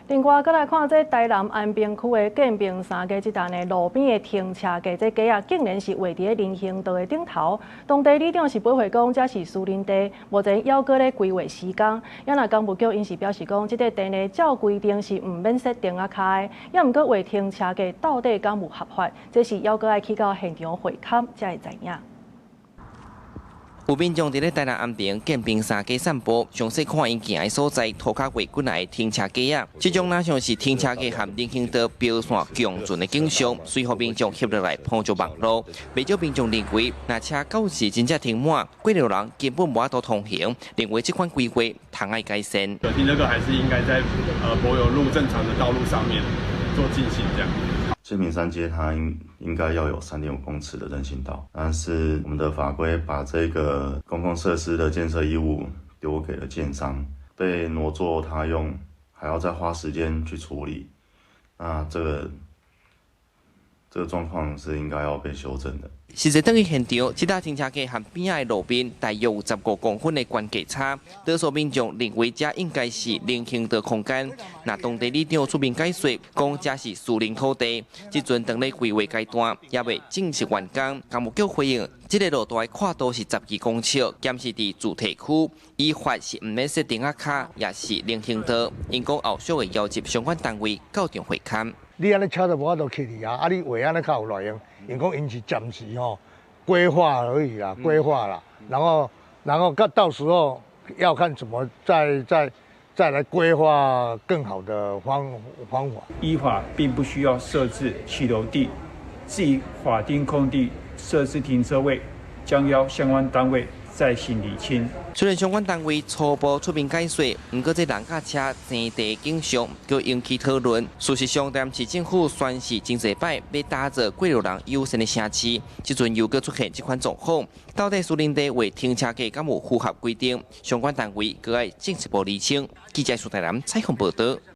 另外，閣來看這台南安平區的建平三街這棟的路邊的停車格，這格仔竟然是畫佇咧人行道的頂頭。當地里長是回覆講，這是私人地，目前猶閣咧規劃施工。也若工務局𪜶是表示講，這塊地呢照規定是毋免設釘仔跤的，也毋過畫停車格到底敢有合法？這是猶閣愛去到現場會勘才會知影。有民眾佇咧台南安平建平三街散步，詳細看𪜶行的所在，塗跤畫幾若个停車格仔，這種若像是停車格和人行道標線共存的景象，隨予民眾翕落來鋪做網路。袂少民眾認為，若車到時真正停滿，過路人根本無法度通行，認為這款規劃通愛改善。停車格還是應該在柏油路正常的道路上面做進行這樣。建平三街它應該要有3.5公尺的人行道，但是我們的法規把這個公共設施的建設義務丟給了建商，被挪作他用，還要再花時間去處理，那這個狀況是應該要被修正的。實際轉去現場，這搭停車格和邊仔的路邊大約有15公分的懸架差，多數民眾認為這應該是人行道空間。若當地里長出面解說，講這是私人土地，這陣當咧規劃階段，猶未正式完工。工務局回應，這个路段的闊度是12公尺，兼是佇住宅區，依法是毋免設釘仔跤，也是人行道。𪜶講後續會邀集相關單位到場會勘。你按呢車就無法度去哩啊！啊，你畫按呢較有內容，𪜶講𪜶是暫時吼規劃而已啦，規劃啦，然後到時候要看怎麼再來規劃更好的方法。依法並不需要設置棄留地，至於法定空地設置停車位，將邀相關單位再行釐清。雖然相關單位初步出面解說，毋過這人佮車爭地景象，閣引起討論。事實上，台南市政府宣示真濟擺欲打造過路人友善的城市，這陣又閣出現這款狀況，到底私人地畫停車格敢有符合規定？相關單位閣愛進一步釐清。記者蘇台南採訪報道。